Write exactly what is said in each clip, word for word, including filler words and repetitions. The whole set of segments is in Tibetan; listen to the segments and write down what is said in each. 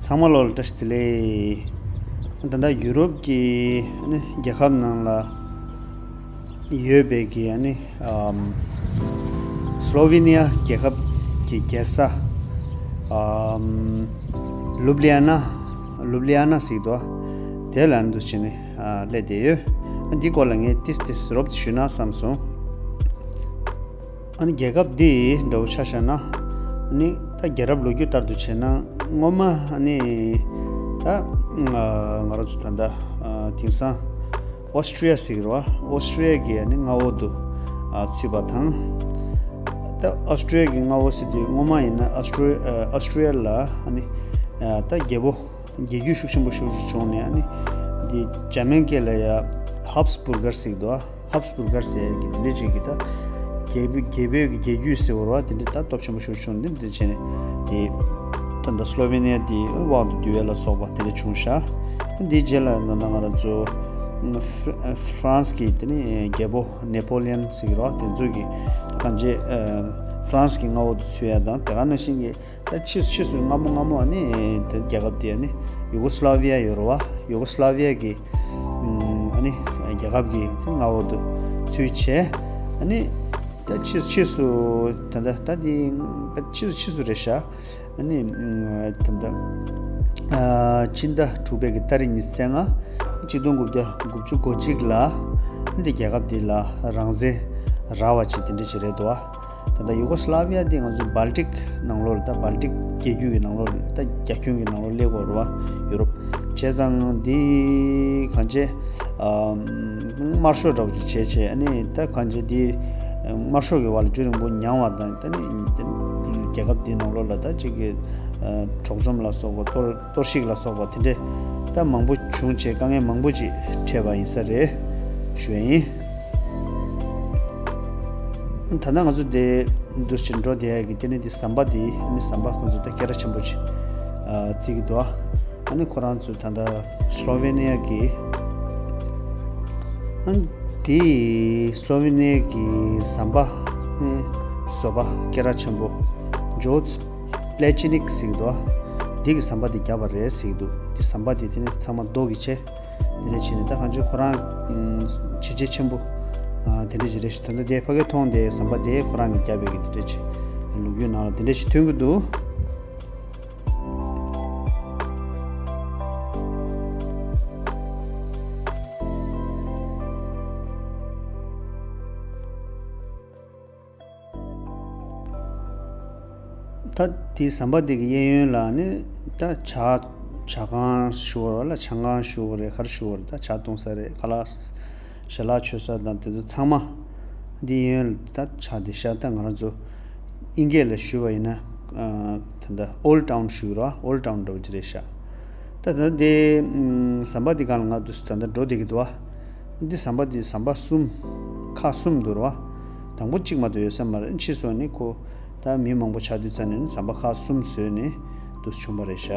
ཚང་མ་ལོ་ལ་བཀྲ་ཤིས་བདེ་ལེགས། ད་ལྟ་ཡུ་རོབ་ཀྱི་ཨ་ནི་རྒྱལ་ཁབ་ནང་ལ་ཡོད་པའི་གི་ཨ་ནི་ཨམ། སློ་ཝེ་ནི་ཡ་རྒྱལ་ཁབ་ཀྱི་རྒྱལ་ས་ཨམ། ལུབ་ལི་ཨ་ན། ལུབ་ལི་ཨ་ན་ཟེར་གྱི་འདུག་དེ་ལ་འདུག་བྱས་ནས་ཨ་སླེབས་བསྡད་ཡོད། ཨ་འདི་སྐོར་ལ་ངས་ཏིས་ཏིས་རོབ་ཙམ་ཞུས་ན་བསམ་སོང་། ཨ་ནི་རྒྱལ་ཁབ་འདི་འདྲ་བོ་ཆ་བཞག་ན། ཨ་ནི་ད་རྒྱལ་རབས་ལོ་རྒྱུས་ལྟར་དུ་བྱས་ན་སྔོན་མ་ཨ་ནི་ད་ང་རང་ཚོ་ད་ལྟ་དེང་སང་ཨོ་སི་ཀྲི་ཡ་ཟེར་གྱི་རེད་བ། ཨོ་སི་ཀྲི་ཡ་གི་ཨ་ནི་མངའ་འོག་ཏུ་ཚུད་པ་དང་། ད་ཨོ་སི་ཀྲི་ཡ་གི་མངའ་འོག་ཟེར་དུས་སྔོན་མ་ཡིན་ན་ཨོ་སི་ཀྲི་ཨོ་སི་ཀྲི་ཡ་ལ་ཨ་ནི་ད་རྒྱལ་པོ། རྒྱལ་རྒྱུད་ཤུགས་ཆེན་པོ་ཤུགས་ཆེ་བྱུང་ནས་ཨ་ནི་འདི་འཇར་མན་སྐད་ལ་ཡ་ཧབ་སི་བུར་གར་ཟེར་གྱི་འདུག་ཧབ་སི་བུར་གར་ཟེར་གྱི་འདི་འདྲ་ཅིག་གི་ད་རྒྱལ་པོ་རྒྱལ་པོའི་གི་རྒྱལ་རྒྱུད་ཟེར་བ་རེད་བ། འདི་འདྲ་ད་སྟོབས་ཆེན་པོ་ཤུགས་ཆེ་བྱུང་འདི་འདི་བྱས་ནས་དེ་ད་ད་སློ་ཝེ་ནི་ཡ་འདི་དབང་དུ་བསྡུ་བ་ལ་སོགས་པ་དེ་འདྲ་བྱུང་ཤག་འདིའི་རྗེས་ལ་ད་ལྟ་ང་རང་ཚོ་ཧྥ་ཧྥ་རན་སི་གི་དེ་ནི་རྒྱལ་པོ་ནེ་པོ་ལི་ཡན་ཟེར་གྱི་རེད་བ། དེ་ཚོ་གི་གང་བྱས་ཧྥ་རན་སི་གི་མངའ་འོག་ཏུ་ཚུད་ཡ་དང་དེ་ག་ནང་བཞིན་གྱི། ད་ཕྱིས་ཕྱིས་སུ་སྔ་མོ་སྔ་མོ་ཨ་ནི་དེ་རྒྱལ་ཁབ་དེ་ཨ་ནི་ཡུ་གོ་སི་ལ་ཝི་ཡ་ཡོད་རེད་བ། ཡུ་གོ་སི་ལ་ཝི་ཡ་གི་ཨ་ནི་རྒྱལ་ཁབ་ཀྱི་དེ་མངའ་འོག་ཏུ་ཚུད་བྱས། ཨ་ནི་ད་ཕྱིས་ཕྱིས་སུ་ད་ལྟ་ད་དེ་ཕྱིས་སུ་ཕྱིས་སུ་རེད་ཤག་ཨ་ནི་ད་ལྟ་ཕྱི་ཟླ་དྲུག་པའི་གི་ཏ་རིག་ཉི་ཤུ་རྩ་ལྔ། ཆིག་སྟོང་དགུ་བརྒྱ་དགུ་བཅུ་གོ་གཅིག་ལ་འདི་རྒྱལ་ཁབ་འདི་ལ་རང་བཙན་རག་པ་ཅིག་དེ་འདྲ་ཅིག་རེད་འདུག་ཨ། ད་ལྟ་ཡུ་གོ་སི་ལ་ཝི་ཡ་འདི་ང་ཚོ་སྦལ་ཏིག་ནང་ལོགས་ལ། ད་སྦལ་ཏིག་རྒྱལ་རྒྱུད་ཀྱི་ནང་ལོགས་ལ། ད་རྒྱ་ཁྱོན་གྱི་ནང་ལོགས་སླེབས་ཡོད་རེད་བ། ཡུ་རོབ་བྱས་ཙང་འདི་གང་ཅི་དམར་ཤོག་འདྲ་བོ་ཅིག་བྱས་བྱས། ཨ་ནི་ད་གང་ཅི་འདི་དམར་ཤོག་གི་བར་ལ་རྒྱུན་རིང་པོ་མྱངས་པ་དང་། ད་ནི་རྒྱལ་ཁབ་འདིའི་ནང་ལོགས་ལ་ད་ཅིག་གི་འཕྲོག་བཅོམ་ལ་སོགས་པ། གཏོར་གཏོར་བཤིག་ལ་སོགས་པ་དེ་འདྲས་ད་མང་པོ་བྱུང་བྱས། དཀའ་ངལ་མང་པོ་ཅིག་འཕྲད་པ་ཡིན་ས་རེད་ཞུ་ཡ་ཡིན། ད་ལྟ་ང་ཚོ་དེ་འདུག་ཕྱིར་འགྲོ་བསྡད་ཡ་གི་དེ་ནི་དེ་ཟམ་པ་དེ། ཨ་ནི་ཟམ་པ་ཁོང་ཚོ་ད་སྐད་གྲགས་ཆེན་པོ་ཅིག་བརྩི་གི་འདུག་ཨ་ནི་ཁོ་རང་ཚོ་ད་ལྟ་སློ་ཝེ་ནི་ཡ་གི་ཨ་ནི་དེ་སློ་ཝེ་ནི་ཡ་གི་ཟམ་པ་ནི་བཟོ་པ་སྐད་གྲགས་ཆེན་པོ་ཇོརྗ་པླེ་ཅི་ནིག་ཟེར་གི་འདུག་འདི་གི་ཟམ་པ་འདི་བརྒྱབ་པ་རེད་ཟེར་གི་འདུག་འདི་ཟམ་པ་འདི་དེ་ནི་ཚང་མ་རྡོ་གི་བྱས། དེ་འདྲ་བྱས་ནས་ད་གང་ཅི་ཁོ་རང་བྱས་རྗེས་ཆེན་པོ་དེ་འདྲ་ཅིག་རེད་ཤག་ད་ལྟ་དེ་ཕ་གིར་མཐོང་དེ་ཟམ་པ་དེ་ཁོ་རང་གི་བརྒྱབ་པའི་གི་དེ་འདྲ་ཅིག་ལོ་རྒྱུས་ནང་ལ་དེ་འདྲ་ཞིག་ཐོན་གི་འདུག་ད་དེའི་ཟམ་པ་དེ་གི་གཡས་གཡོན་ལ་ནི་ད་ཇ་ཇ་ཁང་ཞུ་བ་རེད་ལ། ཆང་ཁང་ཞུ་བ་རེད། ག་རེ་ཞུ་བ་རེད། ད་ཇ་བཏུང་ས་རེད། ཁ་ལག་ཞལ་ལག་མཆོད་ས་དང་དེ་ཚོ་ཚང་མ་འདི་གཡས་གཡོན་ལ་ད་ཆགས་བསྡད་ཤག་ད་ང་རང་ཚོ་དབྱིན་སྐད་ལ་ཞུ་བ་ཡིན་ན་ད་ལྟ་ཨོལ་ཌི་ཊའུན་ཞུ་གི་རེད་བ། ཨོལ་ཌི་ཊའུན་འདྲ་བོ་ཅིག་རེད་ཤག་ད་ད་དེ་ཟམ་པ་འདི་སྒང་ལ་ང་འདུག་སེ་ད་ལྟ་འགྲོ་བསྡད་ཀྱི་འདུག་བ། འདི་ཟམ་པ་འདི་ཟམ་པ་གསུམ། ཁག་གསུམ་འདུག་ར་བ། དང་པོ་གཅིག་མ་གཏོགས་ཡོད་ས་མ་རེད། ཕྱིས་སུ་ནི་ཁོ་ད་མི་མང་པོ་ཆགས་དུས་ཙ་ནས་ནི་ཟམ་པ་ཁག་གསུམ་བཟོས་ནས་འདུག་སེ་བྱུང་བ་རེད་ཤག་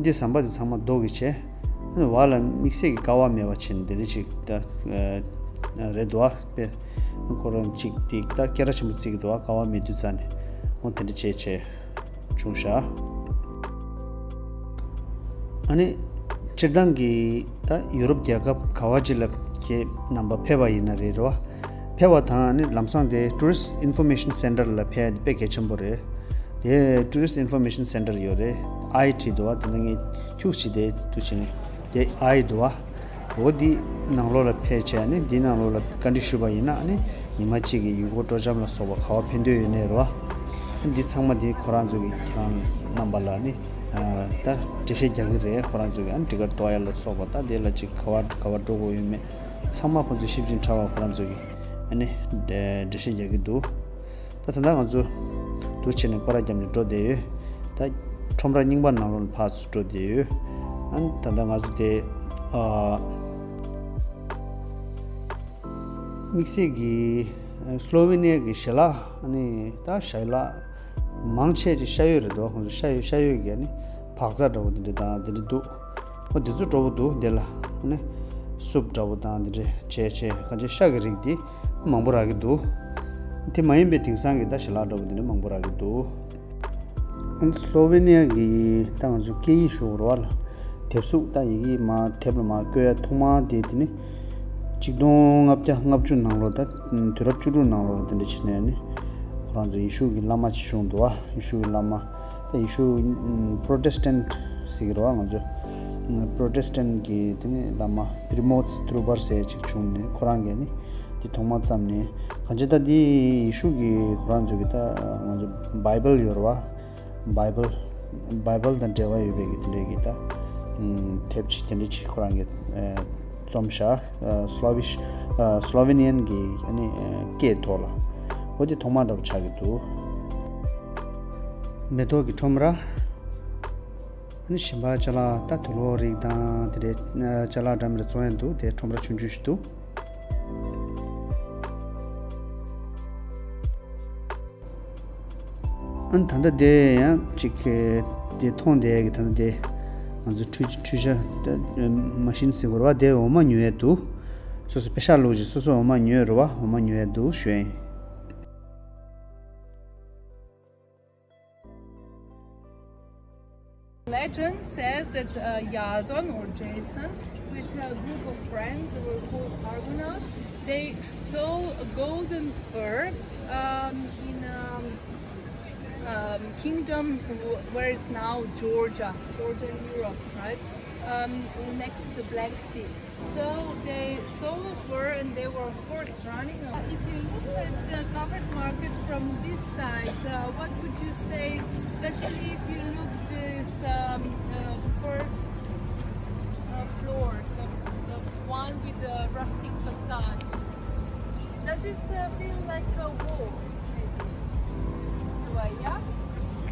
འདི་ཟམ་པ་འདི་ཚང་མ་རྡོ་གིས་བྱས། ཨ་ནི་བར་ལ་དམིགས་བསལ་གྱི་ཀ་བ་མེད་པ་བྱས་ནས་དེ་འདྲ་ཅིག་ད་རེད་འདུག་བ། དཔེ་ཁོ་རང་ཅིག་འདི་ད་སྐད་གྲགས་ཆེན་པོ་བརྩི་གི་འདུག་བ། ཀ་བ་མེད་དུས་ཙ་ནས་འོ་དེ་འདྲ་བྱས་བྱས། བྱུང་ཤག་ཨ་ནི་སྤྱིར་བཏང་གི་ད་ཡུ་རོབ་རྒྱལ་ཁབ་ག་བ་ཅིག་ལ་ཁྱེད་རྣམ་པ་ཕེབས་པ་ཡིན་ན་རེད་རོ། ཕེབས་པ་དང་ཨ་ནི་ལམ་སང་དེ་Tourist Information Center ལ་ཕེབས་དཔེ་གལ་ཆེན་པོ་རེད། དེ་Tourist Information Center ཡོད་རེད། ཨའི་བྲིས་འདུག་བ། དེ་ནི་ངས་ཁྱུག་ཅིག་དེ་འདུག་བྱས་ནས་དེ་ཨའི་འདུག་བ། འོ་འདི་ནང་ལོགས་ལ་ཕེབས་བྱས་ནས་འདི་ནང་ལོགས་ལ་བཀའ་འདྲི་ཞུས་པ་ཡིན་ན། ཨ་ནི་ཉི་མ་གཅིག་གི་ཡུལ་སྐོར་སྤྲོ་འཆམ་ལ་སོགས་པ་ག་བ་ཕན་ཐོགས་ཡོད་ནའི་རོ། འདི་ཚང་མ་འདི་ཁོ་རང་ཚོ་གི་ཁྱེད་རང་རྣམ་པ་ལ་ནི་ད་འགྲེལ་བཤད་རྒྱག་གི་རེད། ཁོ་རང་ཚོ་གི་ཨ་ནི་ཊི་ཀེ་ཊི་གཏོང་ཡ་ལ་སོགས་པ། ད་དེ་ལ་ཅིག་ག་བ་ག་བ་འགྲོ་དགོས་ཡོད་མེད་ཚང་མ་ཁོ་ཚོས་ཞིབ་ཅིང་ཕྲ་བ་ཁོ་རང་ཚོ་གི་ཨ་ནི་འགྲེལ་བཤད་རྒྱག་གི་འདུག་ད་ད་ལྟ་ང་ཚོ་འདུག་བྱས་ནས་སྐོར་ར་བརྒྱབ་ནས་འགྲོ་བསྡད་ཡོད། ད་ཁྲོམ་ར་རྙིང་པ་ནང་ལོགས་ལ་ཕར་ཚུར་འགྲོ་བསྡད་ཡོད། ཨ་ནི་ད་ལྟ་ང་ཚོ་དེ་ཨ་དམིགས་བསལ་གྱི་སློ་ཝེ་ནི་ཡ་གི་ཞལ་ལག་ཨ་ནི་ད་ཞལ་ལག་མང་ཆེ་ཅིག་ཤ་ཡོད་རེད་འདུག་ཁོང་ཚོ་ཤ་ཡོད་ཤ་ཡོད་ཀྱི་ཨ་ནི་བག་ཚ་འདྲ་བོ་དེ་འདྲ་དང་དེ་འདྲ་འདུག་ཨོ་འདི་ཚོ་སྤྲོ་པོ་འདུག་འདི་ལ་ཨ་ནི་སུབ་འདྲ་བོ་དང་འདི་འདྲ་བྱས་བྱས་གང་ཅི་ཤ་གི་རིགས་འདི་མང་པོ་རག་གི་འདུག་དེ་མ་ཡིན་པའི་དེང་སང་གི་ད་ཞལ་ལག་འདྲ་བོ་འདི་འདྲ་མང་པོ་རག་གི་འདུག་སློ་ཝེ་ནི་ཡ་གི་ད་ང་ཚོ་སྐད་ཡིག་ཞུ་དགོས་རེད་བ་ལ། དེབ་གཟུགས་ད་ཡི་གེ་མ་དེབ་ལ་མ་བཀོད་ཡ་ཐོག་མ་དེ་དེ་ནི་ཆིག་སྟོང་ལྔ་བརྒྱ་ལྔ་བཅུ་ནང་ལོགས་ད་དུས་རབས་བཅུ་དྲུག་ནང་ལོགས་ལ་དེ་འདྲ་བྱས་ནས་ནི་ཁོ་རང་ཚོ་ཡེ་ཤུ་གི་བླ་མ་ཅིག་བྱུང་འདུག་བ། ཡེ་ཤུ་གི་བླ་མ། ད་ཡེ་ཤུ་པྲོ་ཊེ་སི་ཊན་ཟེར་གི་རེད་བ། ང་ཚོ་པྲོ་ཊེ་སི་ཊན་གི་དེ་ནི་བླ་མ་པི་རི་མོ་ཐི་ཏྲུ་པར་ཟེར་ཅིག་བྱུང་ནས་ཁོ་རང་གིས་ནི་དེ་ཐོག་མ་བརྩམས་ནས་གང་ཅི་ད་དེ་ཡེ་ཤུ་གི་ཁོ་རང་ཚོ་གི་ད་ང་ཚོ་བྷའི་བལ་ཡོད་རེད་བ། བྷའི་བལ། བྷའི་བལ་དང་འབྲེལ་བ་ཡོད་པའི་གི་དེ་འདྲའི་གི་ད་དེབ་ཅིག་དེ་འདྲ་ཅིག་ཁོ་རང་གིས་རྩོམ་བཞག་སློ་ཝི་ཤ་སློ་ཝེ་ནི་ཡན་གི་ཨ་ནི་སྐད་ཐོག་ལ། འོ་དེ་ཐོག་མ་འདྲ་པོ་ཆགས་ཀྱི་འདུག་མེ་ཏོག་གི་ཁྲོམ་ར། ཨ་ནི་གཞན་པ་ཅ་ལག་ད་དུག་ལོག་རིགས་དང་དེ་འདྲའི་ཅ་ལག་འདྲ་མི་འདྲ་བཙོང་ཡ་འདུག་དེ་ཁྲོམ་ར་ཆུང་ཆུང་ཞིག་འདུག་ཨ་ནི་ད་ལྟ་དེ་ཡང་ཅིག་དེ་མཐོང་བསྡད་ཀྱི་ད་ལྟ་དེ་ང་ཚོ་འཕྲུལ་འཕྲུལ་ཆས་མ་ཤིན་ཟེར་དགོས་རེད་བ། དེ་འོ་མ་ཉོ་ཡས་འདུག་སོ་སོ་པེ་ཤག་བླུགས་ཅིག་སོ་སོ་འོ་མ་ཉོས་རེད་བ། འོ་མ་ཉོ་ཡས་འདུག་ཞུ་ཡ་ཡིན། Legend says that uh, Yazon or Jason, with a group of friends who were called Argonauts, they stole a golden fur um, in a um, um, kingdom wh- where is now Georgia, Georgia in Europe, right? Um, next to the Black Sea. So they stole a fur and they were, of course, running. Uh, if you look at the covered markets from this side, uh, what would you say, especially if you look this um, uh, first uh, floor, the, the one with the rustic facade? Does it uh, feel like a wall? Maybe. Why, yeah?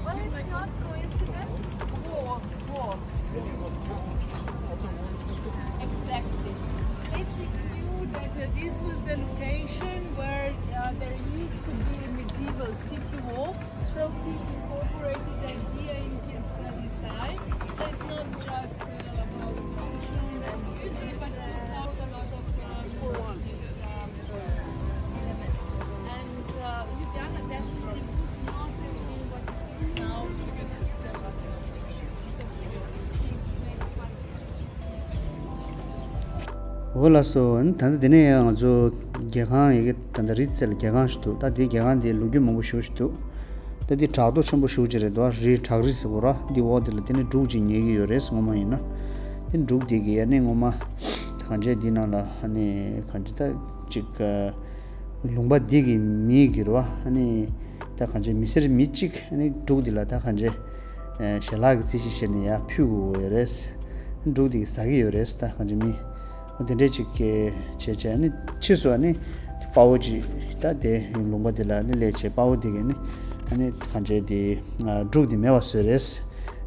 Well, it's not coincidence. Wall, wall. Exactly. H Q, that uh, this was the location where uh, there used to be a medieval city wall. So he incorporated the idea in his uh, design. So it's not just uh, about function and beauty, but also a lot of uh, um, elements. And uh, Ljubljana definitely could not have been what it is now because of the because of the big manufacturing. འོ་ལགས་སོ། ད་ལྟ་དེ་ནས་ཡང་ང་ཚོ་རྒྱལ་ཁང་ཡི་གེ་ད་ལྟ་རི་རྩེ་ལ་རྒྱལ་ཁང་ཞིག་འདུག་ད་དེ་རྒྱལ་ཁང་དེ་ལོ་རྒྱུས་མང་པོ་ཞེ་པོ་ཞིག་འདུག་ད་དེ་བྲག་རྡོ་ཆེན་པོ་ཞེ་པོ་ཅིག་རེད་འདུག་རི་བྲག་རི་ཟེར་གོ་ར་འདི་འོག་དེ་ལ་དེ་ནས་འབྲུག་ཅིག་ཉལ་གྱི་ཡོད་རེད། སྔོན་མ་ཡིན་ན་དེ་འབྲུག་དེ་གི་ཨ་ནི་སྔོན་མ་གང་བྱས་འདི་ནང་ལ་ཨ་ནི་གང་བྱས་ད་ཅིག་ལུང་པ་འདི་གི་མི་གི་རེད་བ། ཨ་ནི་ད་གང་བྱས་མི་སེར་མི་གཅིག་ཨ་ནི་འབྲུག་འདི་ལ་ད་གང་བྱས་ཞལ་ལག་གི་རྩིས་གཞི་བྱས་ནས་ཡར་ཕུལ་དགོས་ཡོད་རེད། འབྲུག་འདི་གི་ཟ་གི་ཡོད་རེད། ད་གང་བྱས་མི་འོ་དེ་འདྲས་ཅིག་བྱས་བྱས་ཨ་ནི་ཕྱིས་སུ་ཨ་ནི་དཔའ་བོ་ཅིག་ད་དེ་ལུང་པ་འདི་ལ་ཨ་ནི་སླེབས་བྱས་དཔའ་བོ་འདི་གིས་ཨ་ནི་ཨ་ནི་གང་བྱས་དེ་འབྲུག་འདི་མེད་པ་བཟོས་རེད།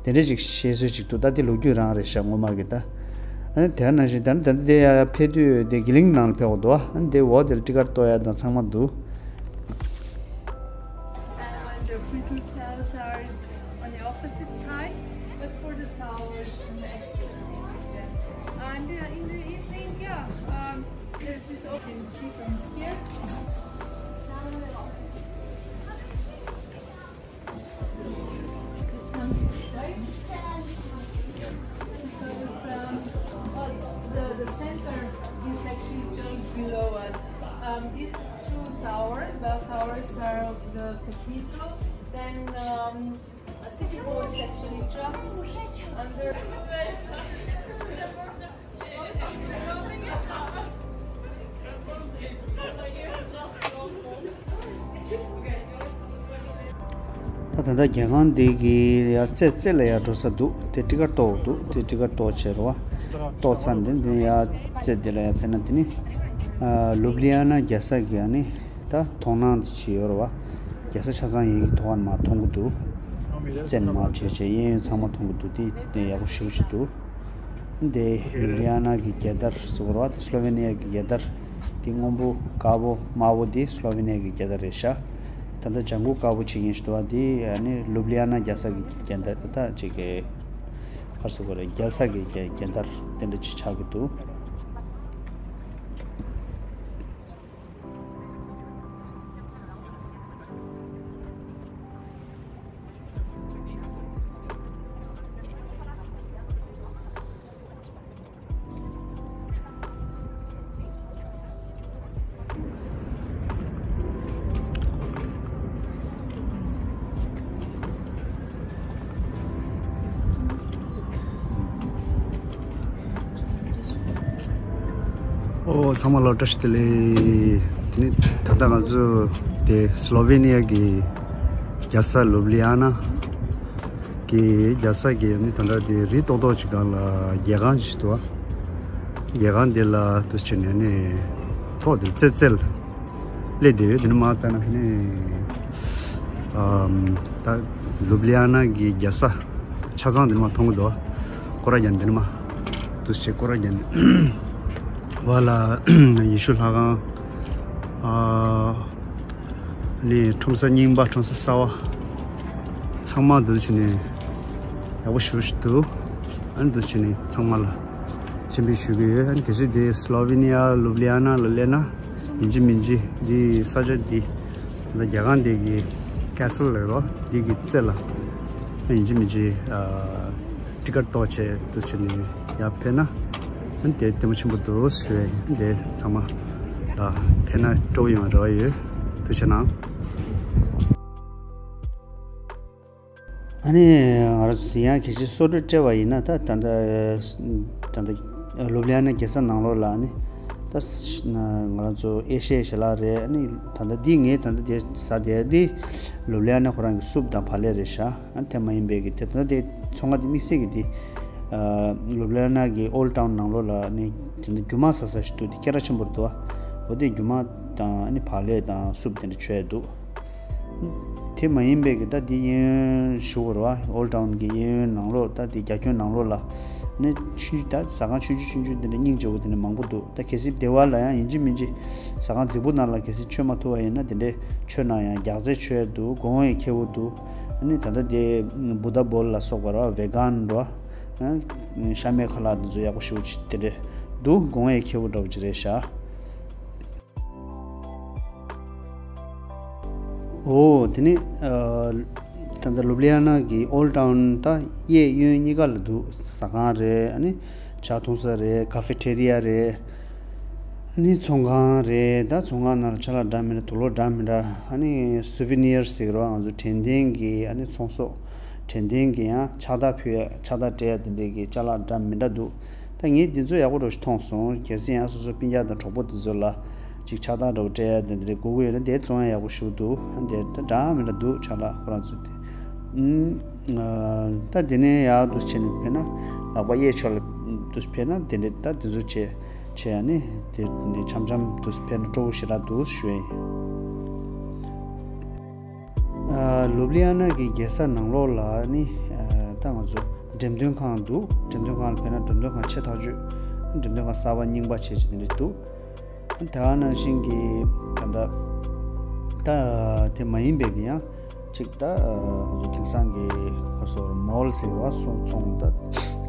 དེ་འདྲས་ཅིག་བཤད་སྲོལ་ཅིག་འདུག་ད་དེ་ལོ་རྒྱུས་རང་རེད་ཤག་སྔོན་མ་གི་ད། ཨ་ནི་དེ་ནང་བཞིན་ད་ནི་ད་ནི་དེ་ཡ་ཕེབས་དུས་དེ་གི་ལིང་ནང་ལ་ཕེབས་འོ་འདུག་ཨ་ནི་དེ་འོག་དེ་ལ་ཊི་ཀཊ་གཏོང་ཡ་དང་ཚང་མ་འདུག And the Christmas sales are on the opposite side, but for the towers next to it. And uh, in the evening, yeah, um, there's this open sea from here. The, the center is actually just below us. Um, these two towers, bell towers, are of the cathedral. Then um, a city hall is actually just under. ད་ད་ལྟ་རྒྱལ་ཁང་འདི་གི་ཡར་རྩེ་རྩེ་ལ་ཡར་འགྲོ་ས་འདུག་དེ་ཊི་ཀཊ་གཏོང་འདུག་དེ་ཊི་ཀཊ་གཏོང་བྱས་རེད་བ། གཏོང་ཚར་འདི་འདི་ཡར་རྩེ་འདི་ལ་ཡར་ཕེབས་ན་དེ་ནི་ལུབ་ལི་ཡ་ན་རྒྱལ་ས་གི་ཨ་ནི་ད་མཐོང་སྣང་ཅིག་ཡོད་རེད་བ། རྒྱལ་ས་ཆ་ཚང་ཡི་གེ་ཐོག་ཁ་ནས་མར་མཐོང་གི་འདུག་བཙན་མར་བྱས་བྱས་གཡས་གཡོན་ཚང་མ་མཐོང་གི་འདུག་དེ་དེ་ཡག་པོ་ཞེ་པོ་ཅིག་འདུག་འདི་ལུབ་ལི་ཡ་ན་གི་རྒྱལ་དར་ཟེར་བ་རེད་བ། དེ་སློ་ཝེ་ནི་ཡ་གི་རྒྱལ་དར། དེ་སྔོན་པོ་དཀར་པོ་དམར་པོ་དེ་སློ་ཝེ་ནི་ཡ་གི་རྒྱལ་དར་རེད་ཤག་ད་ལྟ་ལྗང་གུ་དཀར་པོ་བྱེད་མཁན་ཞིག་འདུག་བ། དེ་ཨ་ནི་ལུབ་ལི་ཡ་ན་རྒྱལ་ས་གི་རྒྱལ་དར་ད་ཅིག་གི་ག་རེ་ཟེར་དགོས་རེད། རྒྱལ་ས་གི་རྒྱལ་རྒྱལ་དར་དེ་འདྲ་ཅིག་ཆགས་ཀྱི་འདུག་ཨོ་ཚང་མ་ལ་བཀྲ་ཤིས་བདེ་ལེགས། དེ་ནི་ད་ལྟ་ང་ཚོ་དེ་སི་ལོ་ཝེ་ནི་ཡ་གི་རྒྱལ་ས་ལུབ་ལི་ཡ་ན་གི་རྒྱལ་ས་གི་ནི་ད་ལྟ་དེ་རི་ཏོག་ཏོག་ཅིག་སྒང་ལ་རྒྱལ་ཁང་ཞིག་འདུག་རྒྱལ་ཁང་དེ་ལ་དུ་ཕྱིན་ནས་ནི་ཐོག་དེ་ཙེལ་ཙེལ་སླེབས་བསྡད་ཡོད། དེ་ནི་མ་ལྟ་ན་ནི་ཨམ་ད་ལུབ་ལི་ཡ་ན་གི་རྒྱལ་ས་ཆ་ཚང་དེ་ནི་མ་མཐོང་གི་འདུག་སྐོར་ར་རྒྱག་དེ་ནི་མ་དུ་ཞིག་སྐོར་ར་རྒྱག་ནས་བ་ལ་ཡེ་ཤུ་ལྷ་ཁང་ཨ་ནི་ཁྲོམ་ས་རྙིང་པ་ཁྲོམ་ས་གསར་བ་ཚང་མ་འདུ་བྱས་ནས་ཡག་པོ་ཞེ་པོ་ཞིག་འདུག་ཨ་ནི་འདུ་བྱས་ནས་ཚང་མ་ལ་སྤྱན་འབུལ་ཞུ་གི་ཡོད། ཨ་ནི་གལ་སྲིད་དེ་སི་ལོ་ཝེ་ནི་ཡ་ལུབ་ལི་ཡ་ན་ལ་སླེབས་ན་ཡིན་གཅིག་མིན་གཅིག་འདི་ས་ཆ་འདི་ད་རྒྱལ་ཁང་འདི་གི་ཀེ་སལ་ལབ་རོ་འདི་གི་རྩེ་ལ་ཡིན་གཅིག་མིན་གཅིག་ཨ་ཊི་ཀེ་ཊི་གཏོང་བྱས་འདུ་བྱས་ནས་ཡར་ཕེབས་ན་ཨ་ནི་དེ་ལྟད་མོ་ཆེན་པོ་འདུག་ཞུ་ཡ་ཡིན། དེ་ཚང་མ་ལ་ཕེབས་ན་སྤྲོ་པོ་ཡོང་བའི་རེ་བ་ཡོད། ཐུགས་རྗེ་གནང་། ཨ་ནི་ང་རང་ཚོ་དེ་ཡང་གལ་སྲིད་སོ་སོ་སྤྲད་པ་ཡིན་ན་ད་ད་ལྟ་ད་ལྟ་ལུབ་ལི་ཡ་ན་རྒྱལ་ས་ནང་ལོགས་ལ་ཨ་ནི་ད་ང་རང་ཚོ་ཨེ་ཤེ་ཡ་ཞལ་ལག་རེད། ཨ་ནི་ད་ལྟ་འདི་ངས་ད་ལྟ་དེ་ཟ་དེ་འདི་ལུབ་ལི་ཡ་ན་ཁོ་རང་གི་སུབ་དང་བག་ལེབ་རེད་ཤག་ཨ་ནི་དེ་མ་ཡིན་པའི་གི་དེ་ད་ལྟ་དེ་ཚོང་ཁང་དེ་དམིགས་བསལ་གི་དེ་ལུབ་ལི་ཡ་ན་གི་ཨོལ་ཌ་ཊའུན་ནང་ལོགས་ལ་ཨ་ནི་དེ་འདི་རྒྱུ་མ་ཟ་ས་ཞིག་འདུག་དེ་སྐད་གྲགས་ཆེན་པོ་རེད་འདུག་འོ་དེ་རྒྱུ་མ་དང་ཨ་ནི་བག་ལེབ་དང་སུབ་དེ་འདྲ་མཆོད་ཡ་འདུག་དེ་མ་ཡིན་པའི་གི་ད་དེ་གཡས་གཡོན་ཞུ་དགོས་རེད་བ། ཨོལ་ཌ་ཊའུན་གི་གཡས་གཡོན་ནང་ལོགས་ད་དེ་རྒྱ་ཁྱོན་ནང་ལོགས་ལ་ནི་ཆུང་ཆུང་ད་ཟ་ཁང་ཆུང་ཆུང་ཆུང་ཆུང་དེ་འདྲ་སྙིང་རྗེ་བོ་དེ་འདྲ་མང་པོ་འདུག་ད་གལ་སྲིད་སྡེ་བ་ལ་ཡང་ཡིན་གཅིག་མིན་གཅིག་ཟ་ཁང་རྫིག་པོ་ནང་ལ་གལ་སྲིད་མཆོད་མ་ཐུབ་པ་ཡིན་ན་དེ་འདྲའི་མཆོད་ན་ཡང་རྒྱགས་ཚད་མཆོད་ཡ་འདུག་གོང་ཡ་ཁེ་པོ་འདུག་ཨ་ནི་ད་ལྟ་དེ་བུ་ད་བོལ་ལ་སོགས་པ་རེད་བ། ཝེ་གན་རེད་བ། ཤ་མེད་ཁ་ལག་འདི་ཚོ་ཡག་པོ་ཞེ་པོ་ཅིག་དེ་འདྲ་འདུག་གོང་ཡ་ཁེ་པོ་འདྲ་བོ་ཅིག་རེད་ཤག་འོ་དེ་ནི་ཨ་ད་ལྟ་ལུབ་ལི་ཡ་ན་གི་ཨོལ་ཌ་ཊའུན་ད་གཡས་གཡོན་གཉིས་ཀ་ལ་འདུག་ཟ་ཁང་རེད། ཨ་ནི་ཇ་འཐུང་ས་རེད། ཀ་ཧྥེ་ཊེ་རི་ཡ་རེད། ཨ་ནི་ཚོང་ཁང་རེད། ད་ཚོང་ཁང་ནང་ལ་ཅ་ལག་འདྲ་མི་འདྲ་དུག་ལོག་འདྲ་མི་འདྲ་ཨ་ནི་སུ་ཝེ་ནི་ཡར་ཟེར་གི་རེད་བ། ང་ཚོ་དྲན་རྟེན་གྱི་ཨ་ནི་ཚོང་ཟོག་དྲན་རྟེན་གྱི་ཡང་ཕྱག་རྟགས་ཕུལ་ཡ་ཕྱག་རྟགས་སྤྲད་ཡ་དེ་འདྲའི་གི་ཅ་ལག་འདྲ་མི་འདྲ་འདུག་ད་ངས་འདི་ཚོ་ཡག་པོ་འདྲ་ཞིག་མཐོང་སོང་། གལ་སྲིད་ཡང་སོ་སོ་སྤུན་ཀྱག་དང་གྲོགས་པོ་འདི་ཚོ་ལ་ཅིག་ཕྱག་རྟགས་འདྲ་བོ་སྤྲད་ཡ་དེ་འདྲ་དགོས་ཀྱི་ཡོད་ན་དེ་བཙོང་ཡ་ཡག་པོ་ཞིག་འདུག་ཨ་འདི་ད་འདྲ་མི་འདྲ་འདུག་ཅ་ལག་ཁོ་རང་ཚོ་དེ། ཨུམ། ཨ་ད་དེ་ནས་ཡར་དུ་ཕྱིན་ནས་ཕེབས་ན་ལག་པ་གཡས་ཕྱོགས་ལ་དུ་ཕེབས་ན་དེ་འདྲ་ད་དེ་ཚོ་བྱས་བྱས་ཡ་ནི་དེ་འདྲ་འཆམ་འཆམ་དུ་ཕེབས་ན་སྤྲོ་བོ་ཞེ་དྲག་འདུག་ཞུ་ཡ་ཡིན། ཨ་ལུབ་ལི་ཡ་ན་གི་རྒྱལ་ས་ནང་ལོགས་ལ་ནི་ཨ་ད་ང་ཚོ་འགྲེམས་སྟོན་ཁང་འདུག་འགྲེམས་སྟོན་ཁང་ལ་ཕེབས་ན་འགྲེམས་སྟོན་ཁང་ཆེ་ཐག་ཆོད། འགྲེམས་སྟོན་ཁང་གསར་པ་རྙིང་པ་བྱས་ཅིག་དེ་འདྲ་འདུག་ད་ག་ནང་བཞིན་གྱི་ད་ལྟ་ད་དེ་མ་ཡིན་པའི་གི་ཡང་ཅིག་ད་ང་ཚོ་དེང་སང་གི་ཁ་སོར་མོལ་ཟེར་བ་སོང་ཚོང་ད་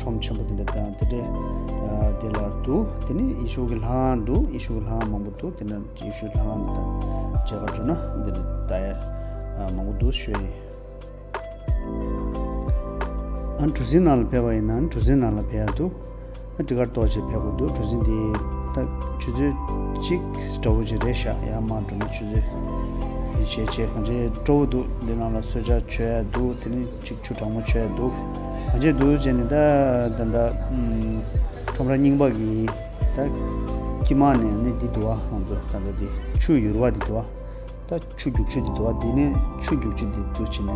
ཁྲོམ་ཆེན་པོ་དེ་འདྲ་དང་དེ་འདྲ་དེ་ལ་འདུག་དེ་ནི་ཡེ་ཤུ་གི་ལྷ་ཁང་འདུག་ཡེ་ཤུ་གི་ལྷ་ཁང་མང་པོ་འདུག་དེ་ནི་ཡེ་ཤུ་ལྷ་ཁང་དང་མཇལ་ཁ་འགྲོ་ན་འདི་ནི་ལྟ་ཡ་མང་པོ་འདུག་ཞུ་ཡ་ཡིན། ཨ་གྲུ་གཟིངས་ནང་ལ་ཕེབས་པ་ཡིན་ན་གྲུ་གཟིངས་ནང་ལ་ཕེབས་ཡ་འདུག་ཨ་ཊི་ཀེ་ཊི་གཏོང་བྱས་ཕེབས་དགོས་འདུག་གྲུ་གཟིངས་འདི་ད་ཆུ་ཚོད་གཅིག་འདྲ་བོ་ཅིག་རེད་ཤག་ཡར་མར་འགྲོ་ན་ཆུ་ཚོད་དེ་བྱས་བྱས་གང་ཅི་སྤྲོ་བོ་འདུག་འདི་ནང་ལ་གསོལ་ཇ་མཆོད་ཡ་འདུག་དེ་ནི་ཅིག་ཆུ་གྲང་མོ་མཆོད་ཡ་འདུག་གང་ཅི་འདུག་བྱས་ནས་ད་ད་ད་ཁྲོམ་ར་རྙིང་པ་གི་ད་དཀྱིལ་མ་ནས་ནི་འདི་འདུག་ཨ། ང་ཚོ་ད་ལྟ་འདི་ཆུ་ཡུར་བ་འདི་འདུག་ཨ། ད་ཆུ་རྒྱུག་ཆུ་འདི་འདུག་ཨ། འདི་ནས་ཆུ་རྒྱུག་ཆུ་འདི་འདུག་བྱས་ནས་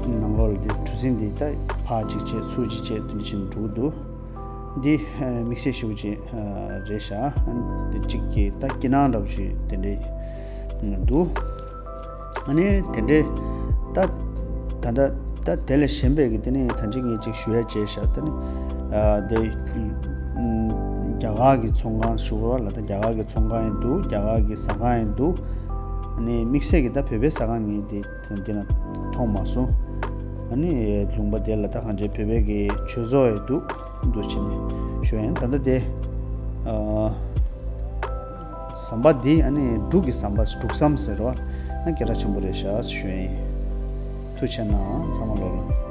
ནི་ནང་ལོགས་ལ་འདི་གྲུ་གཟིངས་འདི་ད་ཕར་གཅིག་བྱས་ཚུར་གཅིག་བྱས་དེ་འདྲ་བྱས་ནས་འགྲོ་གི་འདུག་འདི་དམིགས་བསལ་ཞེ་པོ་ཅིག་རེད་ཤག་འདི་གཅིག་གི་ད་སྐྱིད་སྣང་འདྲ་པོ་ཞིག་དེ་འདྲ་འདུག་ཨ་ནི་དེ་འདྲའི་ད་ད་ད་ད་དེ་ལས་གཞན་པའི་གི་དེ་ནས་ད་ཅིག་ངས་ཅིག་ཞུ་ཡ་བྱས་ཤག་དེ་ནི་ཨ་དེ་ཨམ་རྒྱ་གར་གི་ཚོང་ཁང་ཞུ་བ་ལ་ད་རྒྱ་གར་གི་ཚོང་ཁང་ཡང་འདུག་རྒྱ་གར་གི་ཟ་ཁང་ཡང་འདུག་ཨ་ནི་དམིགས་བསལ་གི་ད་བོད་པའི་ཟ་ཁང་ངས་དེ་དེ་ན་མཐོང་མ་སོང་། ཨ་ནི་ལུང་པ་དེ་ལ་ད་གང་ཅི་བོད་པའི་གི་ཆོས་ཚོགས་ཡང་འདུག་འདུག་བྱས་ནས་ཞུ་ཡ་ཡིན། ད་ལྟ་དེ་ཨ། ཟམ་པ་འདི་ཨ་ནི་འབྲུག་གི་ཟམ་པ་འབྲུག་ཟམ་ཟེར་བ་ཨ་སྐད་གྲགས་ཆེན་པོ་རེད་ཤག་ཞུ་ཡ་ཡིན། ཐུགས་རྗེ་གནང་ཚང་མ་ལོ་ལ།